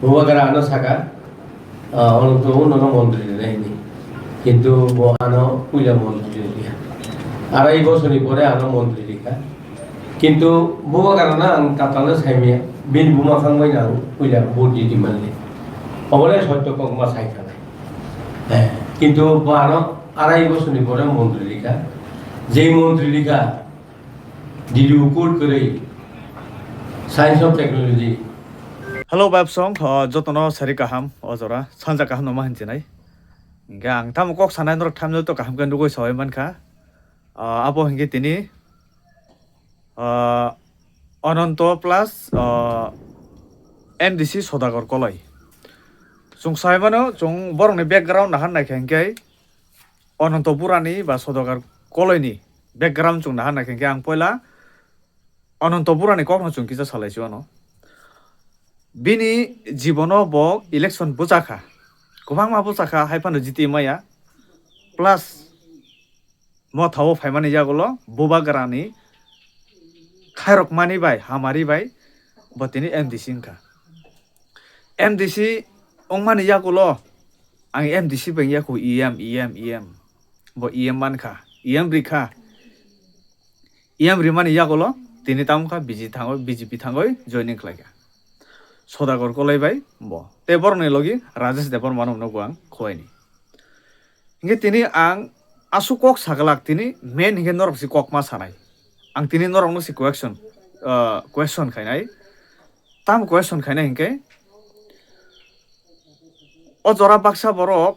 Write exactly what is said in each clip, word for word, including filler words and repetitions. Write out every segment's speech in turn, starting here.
Bubagra ano saka, ah, Ononto uno no montri rina hini. Kintu bo ano puila montri rikha. Arai bosor ni pore ano montri rikha. Kintu Bubagra no ang tatal no saimaya, bini buma khang bai no ang puila vote ridi manli. Obole sotto kok ma sai thanai. Eh, kintu bo ano arai bosor ni pore montri rikha. Je montri rikha, D D O code kwrwi, Science of Technology. Hello, Babsong, uh, jotono sari kaham, o jora, sanja kaham no ma hinjinai. Hingke ang tamo kok sanai norok thamno to kaham khe nugui sawai mankha. Uh, abo hingke tini, uh, Ononto plus, uh, M D C Sodagar Koloi. Chwng sai mano, chwng borokni background nahan naikha hingke, Ononto Burani ba Sodagar Koloini background chwng naha naikha khe ang poila Ononto Burani kokno chwng kisa salai si ono. Bini jibono bo election bwchakha, kwbangma bwchakha, hai phano jiti maya. Plus, mothao phaimani yagulo Bubagrani khairokmani bai, hamari bai bo tini M D C wngkha. M D C wngmani yagulo ang M D C bai wngya kho, E M, E M, E M. Bo E M mankha, E M rikha. E M rimani yagulo tini tamo kha B J P thangoi, B J P thangoi joining khlaikha. Sodagar Koloi bai bo. Tei borokni logi Rajesh Debbarma no nugo ang khoini. Hingke tini ang aswk kok saglak tini main hingke norok si kok ma sanai. Ang tini norok no si question, ah, question khainai. Tam question khainai hingke o jora baksa borok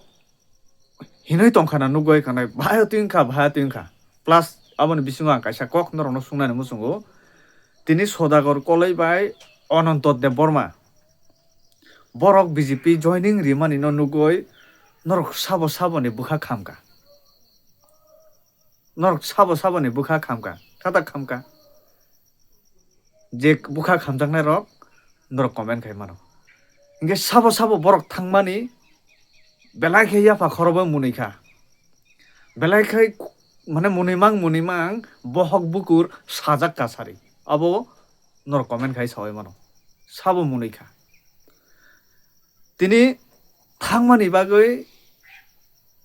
hinui tongkha na nugui khanai, bahai twi wngkha, bahai twi wngkha. Plus, aboni bisingo ang kaisa kok norokno sungnani muchungo. Tini Sodagar Koloi bai Ononto Debbarma. Borok B J P joining rimani no nugui norok sabo saboni bwkha khamkha. Norok sabo saboni bwkha khamkha, khatak khamkha. Je bwkha khamjaknai rok norok comment khai mano. Hingke sabo sabo borok thangmani belai khe yapha khorobo mwnwi kha. Belai khe mane mwnwi mang mwnwi mang bohok bukur sajak kasari. Abo norok comment khai saui mano. Sabo mwnwi kha. Tini thangmani bagwi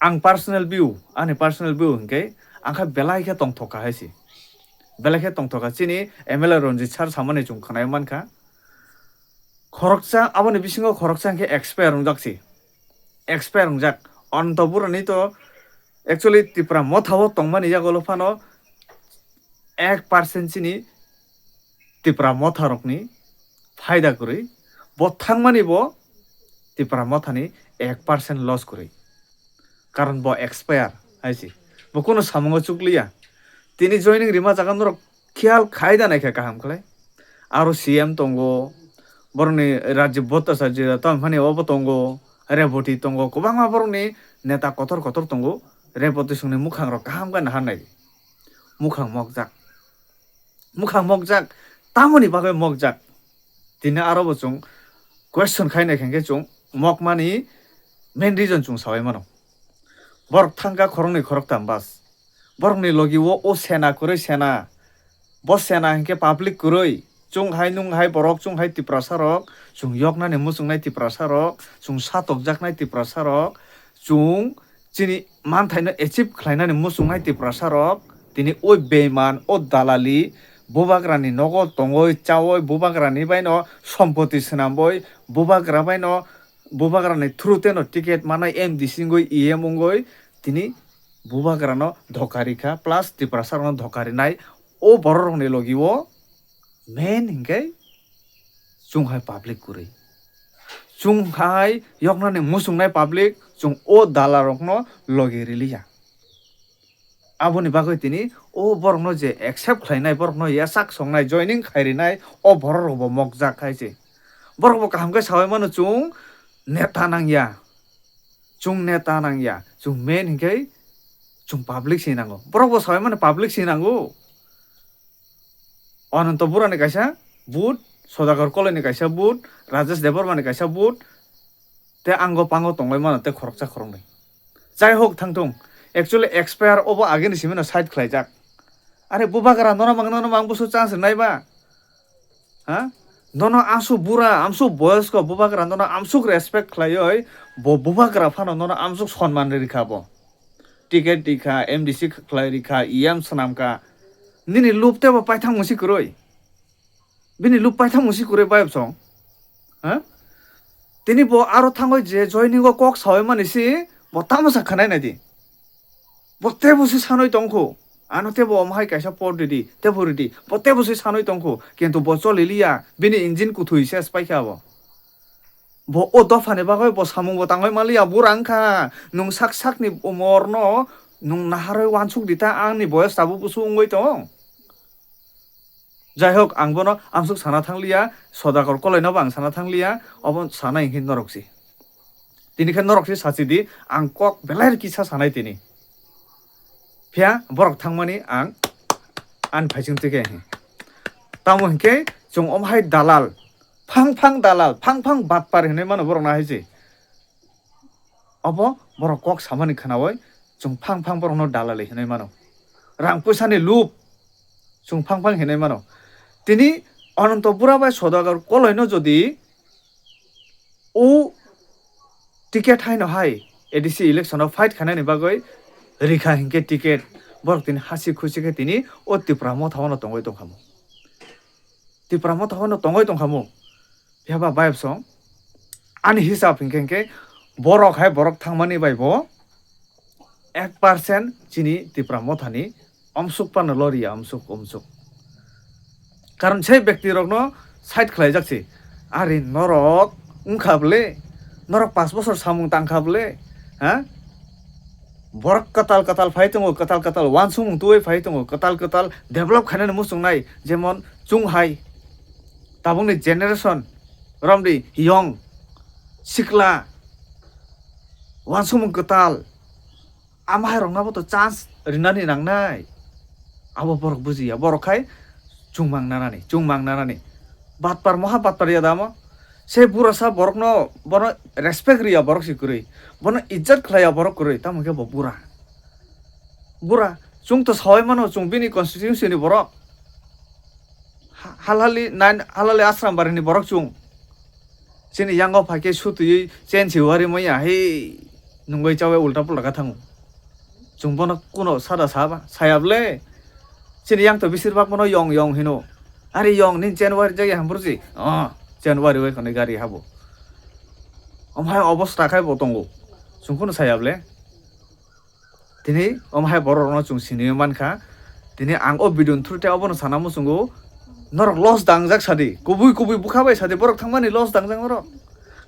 ang personal view, ani personal view hingke ang kha belai khe tongthok kha hai se. Belai khe tongthok kha chini M L A Ranjit sir samani chwng khwnai mankha. Khoroksa, aboni bisingo khoroksa hingke expire wngjak se. Expire wngjak. Onto burani to actually Tipra Motha o tongmani yagulo phano ek percent chini Tipra Motha rokni phaida kwrwi, bo thangmani bo Tipra Mothani ek percent loss kwrwi. Karon bo expire hai se. Bo kuno samungo chukliya. Tini joining rima jaga norok khiyal khai da naikha kaham khlai. Aro C M tongo, borokni Rajiv Bhattacharya tamo phani obo tongo, Reboti tongo, kwbangma borokni neta kotor kotor tongo. Reboti songni mwkhang rok kaham khe naharnai. Mwkhang mokjak. Mwkhang mokjak, tamoni bagwi mokjak? Tini aro bo chwng question khai nai khe chwng mokmani main reason chwng saui mano. Borok thangkha khoroknwi khoroktham bas. Borokni logi o, o sena kwrwi sena. Bo sena hinkhe public kwrwi. Chwng hai, nwng hai borok, chwng hai Tiprasa rok, chwng yoknani muchungnai Tiprasa rok, chwng satokjaknai Tiprasa rok, chwng chini manthaino achieve khlainani muchungnai Tiprasa rok, tini oi beiman, o dalali, bubagrani nogo tongoi, chaoi, bubagrani baino sompoti swnamboi, bubagra baino, bubagrani through teno ticket manai M D C wngoi, E M wngoi, tini bubagrano dhoka rikha, plus Tiprasa rokno dhoka rinai. O borok rokni logi o main hinkhe chwng hai public kwrwi. Chwng hai yoknani muchungnai public, chwng o dala rokno logi riliya. Aboni bagwi tini o borokno je accept khlainai, borokno yachak songnai, joining khai rinai, o borok rokbo mokjak hai se. Borokbo kaham khe saui mano chwng neta nangya. Chwng neta nangya. Chwng main hinkhe chwng public se nango. Borokbo saui mano public se nango. Ananto Burani kaisa vote, Sodagar Koloini kaisa vote, Rajesh Debbarmani kaisa vote, tei ango pango tongwi mano tei khoroksa khoroknwi. Jai hok thangthung, actually expire obo agini simino side khlaijak. Are bubagra nono mang nono mang busu chance rinai ba? Ha? Nono amsuk bura, amsuk boyosko bubagra nono amsuk respect khlaioi, bo bubagra phano nono amsuk sonman rikha bo. Ticket rikha, M D C khlai rikha, E M swnamkha. Nini lub tebo paithang musi kwrwi. Bini lub paithang musi kwrwi bayapsong. Ha? Tini bo aro thangoi je joining o kok sawi mani si bo tamo sa khwnai nai di. Bo tebo se sanoi tongkho. Ano tebo omo hai kaisa por ridi, tebo ridi. Bo tebo se sanoi tongkho. Kintu bo choli liya. Bini engine kuthwi ses paikha bo. Bo o dophani bagwi bo samung bo tangwi manliya. Bura wngkha. Nwng sak sakni umorno nwng naharwi wansuk di ta, ani boyos tabuk busu wngwi tong. Jai hok, ang bono amsuk sana thangliya, Sodagar Koloino bo ang sana thangliya, obo sana hinkhe norok si. Tini khe norok si sachi di, ang kok belai kisa sanai tini. Phiya borok thangmani ang ani phaising twi khe hi. Tamo hinkhe chwng omo hai dalal, phang phang dalal, phang phang batpar hinwi mano borok no hai se. Obo borok kok samani khwnaui chwng phang phang borokno dalali hinwi mano. Rang puisani lub chwng phang phang hinwi mano. Tini Ananto Bura bai Sodagar Koloino jodi o ticket haino hai A D C election o fight khainani bagwi rikha hinkhe ticket, borok tini hasi khusi khe tini o Tipra Motha o no tongwi tongkhamu. Tipra Motha o no tongwi tongkhamu. Phiya ba bayapsong ani hisab hinkhe hinkhe borok hai borok thangmani bai bo ek percent chini Tipra Mothani omsuk phano loriya, omsuk, omsuk. Karon sei bekti rokno side khlaijak se. Ari norok wngkha bwle, norok pash bosor samung tangkha bwle, ha? Borok kwtal kwtal phai tongo, kwtal kwtal wansukmung twiwi phai tongo, kwtal kwtal develop khainani muchungnai, jemon chwng hai tabukni generation romdi young, sikla, wansukmung kwtal, ama hai roknabo to chance rinani nangnai. Abo borok bujiya, borok khai chwngmang nanani, chwngmang nanani. Batpar moha batpar ya damo. Se burasa borokno, bono respect riya borok si kwrwi. Bono ijjat khlaiya borok kwrwi, tamo khe bo bura. Bura, chwng to sawai mano, chwng bini constituency ni borok. Ha-, halali nine, halali Asram Bari ni borok chwng. Chini yango phaikhe sutwi chain si wari maya, he, nungwi chawi ulta pulta kha thango. Chwng bono kuno sada saba, saya bwle. Chini yang to bisir bak bono yong yong hino. Ari yong nin chain wari jagya hamburji. Oh, chain wari wai khonai gari habo. Omhai obosta khai bo tongo. Chwng kuno saya bwle. Tini omo hai borok rokno chwng siniwi mankha. Tini ang o video ni through tei obono sana muchungo, norok loss dangjak sadi, kubui kubui bwkha bai sadi, borok thangmani loss dangjak norok.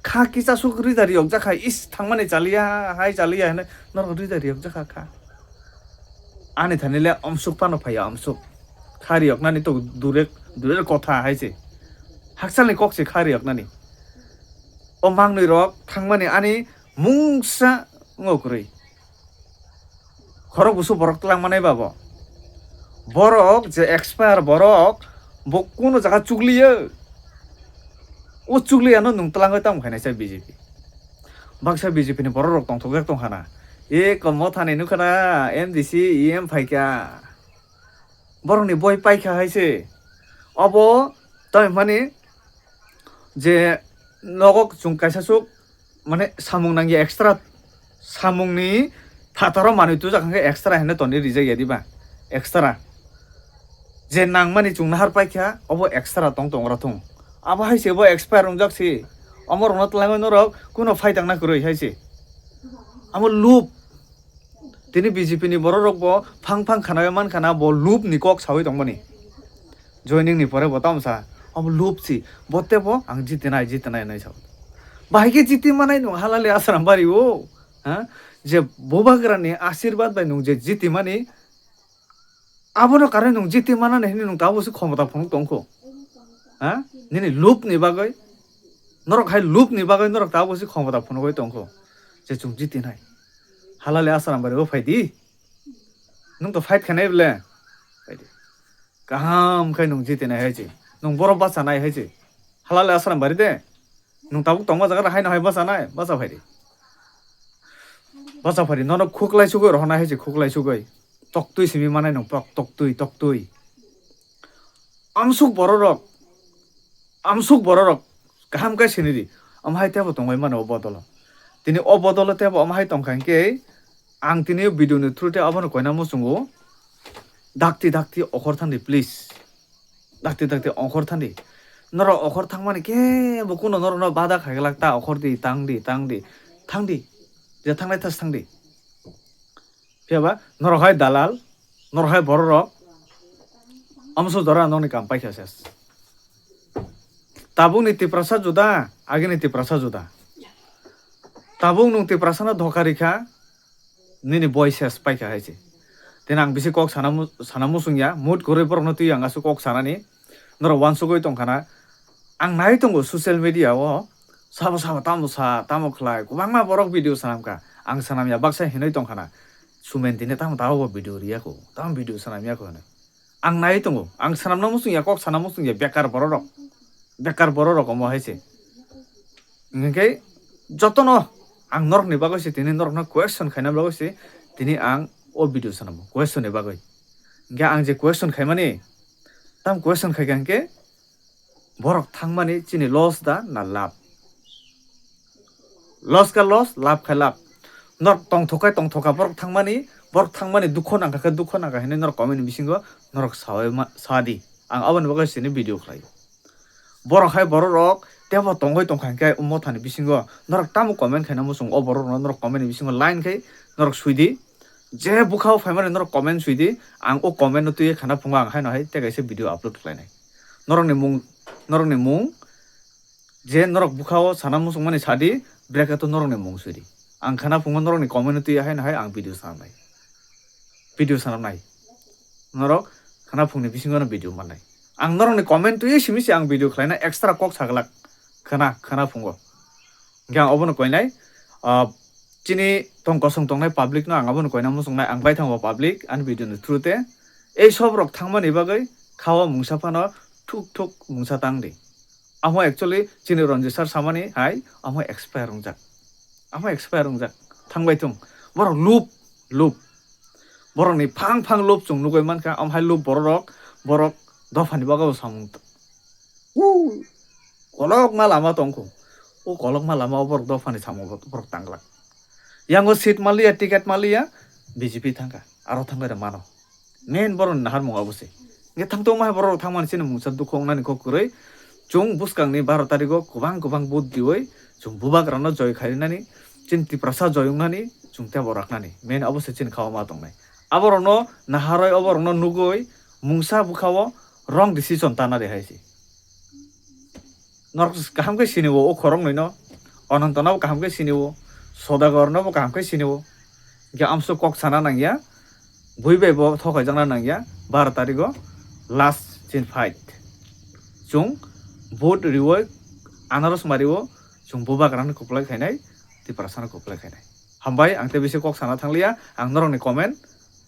Kha kisa suk rida riyok jakha, is thangmani chaliya hai chaliya hinwi norok rida riyok jakha kha. Ani thani le omsuk phano phaiya omsuk. Kha riyoknani to dure dure kotha hai se. Hakchalni kok se kha riyoknani. O mangnwi rok thangmani ani mungsa wngwi kwrwi. Khorok busu borok twlang manai ba bo. Borok je expire borok, bo kuno jaga chukliya. O chukliyano nwng twlangwi tamo khainai sa B J P. Baksa B J P ni borok rok tongthokjak tongkhana. E kom mothani nukha na M D C E M phaikha. Borokni boi paikha hai se. Obo tamo hwnmani je nogo chwng kaisa chuk mane samung nangya extra, samungni phataro manwi tujak hwnkhe extra hinwi tonwi rijak ya diba? Extra. Je nangmani chwng nahar paikha, obo extra tong tongra thung. Abo hai se bo expire wngjak se. Omo rokno twlangwi norok kuno phaitangna kwrwi hai se. Amo lub. Tini B J P ni borok rok bo phang phang khana mankha na bo lub ni kok sawi tongmani. Joining ni pore bo tamo sa, omo lub si, bo tebo ang jitinai, jitinai hinwi sao. Bahai khe jiti manai nwng halali Asram Bari o, ha? Je bubagra ni asirwad bai nwng je jiti mani, abono karon nwng jiti manani hinwi nwng tabuk se khomota phunuk tongkho. Ha? Nini lub ni bagwi, norok hai lub ni bagwi norok tabuk se khomota phunugwi tongkho. Je chwng jiti nai. Halali Asram Bari o phai di. Nwng to fight khainai bwle. Phai di. Kaham khai nwng jitinai hai se. Nwng borok bachanai hai se. Halali Asram Bari de. Nwng tabuk tongma jaga rok haino hai bachanai, bacha phai di. Bacha phai di. Nono khuklai sugwi rohonai hai se, khuklai sugwi. Toktwi simi manai nwng pok, toktwi, toktwi. Amsuk borok rok. Amsuk bororok kaham khe sinidi, omo hai tebo tongwi mano o bodolo. Tini o bodolo tebo omo hai tongkha hinkhe ang tini o video ni through te abono koina muchungo, dakti dakti okhor thandi please. Dakti dakti okhor thandi. Norok okhor thangmani kebo kuno norokno bada khaiglak ta okhor di, tang di, tang di, thang di. Je thangnai thas thang di. Phiya ba norok hai dalal, norok hai bororok, amso jora nokni kam paikha ses. Tabukni Tiprasa juda, agini Tiprasa juda. Tabuk nwng Tiprasano dhoka rikha, nini boi ses paikha hai se. Tini ang bisi kok sana mu-, sana muchung ya, mood kwrwi borokno twi ang aswk kok sanani. Norok uansugwi tongkha na. Ang nai tongo social media o, sabo sabo tamo sa, tamo khlai, kwbangma borok video sanamkha. Ang sanamya baksa hinwi tongkha na. Sumen tini tamo tamo bo video riyakho, tamo video sanamyakho hinwi. Ang nai tongo, ang sanamna muchung ya, kok sana muchung ya, bekar bororok. Bekar bororok omo hai se. Hinkhe jotono ang norokni bagwi se tini norokno question khaina bagwi se tini ang o video sanamo, question ni bagwi. Hinkhe ang je question khaimani, tam question khaikha hinkhe borok thangmani chini loss da na labh? Loss kha loss, labh kha labh. Norok tongthok kha tongthok kha, borok thangmani, borok thangmani dukho nangkha khe dukho nangkha hinwi norok comment ni bisingo norok sawi ma-, sa di. Ang aboni bagwi sini video khlai. Borok hai bororok tebo tongwi tongkha hinkhe o mothani bisingo norok tamo comment khaina muchung, o bororokno norok comment ni bisingo line khai norok sui di. Je bwkhao phaimani norok comment sui di, ang o comment no twiwi khana phungo ang haino hai tei kaisa video upload khlainai. Norokni mung, norokni mung, je norok bwkhao sana muchungmani sadi, bracket o norokni mung sui di. Ang khana phungo norokni comment no twiwi haino hai ang video sanamnai. Video sanamnai. Norok khana phungni bisingo no video mannai. Ang norokni comment twiwi simi se ang video khlaina extra kok saglak. Khana, khana phungo. Hinkhe ang obono koinai, ah, chini tong kosong tongnai public no ang abono koina muchungnai, ang bai thango public ani video ni through te. Ei sob rok thangmani bagwi khao mungsa phano thuk thuk mungsa tang di. Amo actually chini Ranjit sir samani hai amo expire wngjak. Amo expire wngjak. Thangbai thung. Borok lub, lub. Borokni phang phang lub chwng nugwi mankha, amo hai lub bororok, borok dophani bagwi samung t-, u kolokma lama tongkho. O kolokma lama o borok dophani samung borok tanglak. Yango seat maliya, ticket maliya, B J P thangkha. Aro thangbai rw mano. Main borokni naharmung abo se. Hinkhe thangtongma hai borok thangmani chini mungsa dukhu wngnani kok kwrwi. Chwng bwskangni baro tarigo kwbang kwbang vote diwi chwng bubagrano joy khainani, chini Tiprasa joy wngnani chwng tebo raknani. Main abo se chini khao ma tongnai. Aborokno naharwi, oborokno nugwi mungsa bwkhao wrong decision tana de hai se. Norok kaham khe sini o, o khoroknwi no, Ananto no bo kaham khe sini o, Sodagar no bo kaham khe sini o. Hinkhe amso kok sana nangya, bui bai bo thokhaijakna nangya, baro tarigo last chin fight. Chwng vote riwi anaros mario, chwng bubagrano kwplai khainai, Tiprasano kwplai khainai. Hambai, ang tei bisi kok sana thangliya, ang norokni comment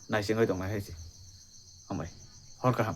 naisingwi tongnai hai se. Hambai. Hor kaham.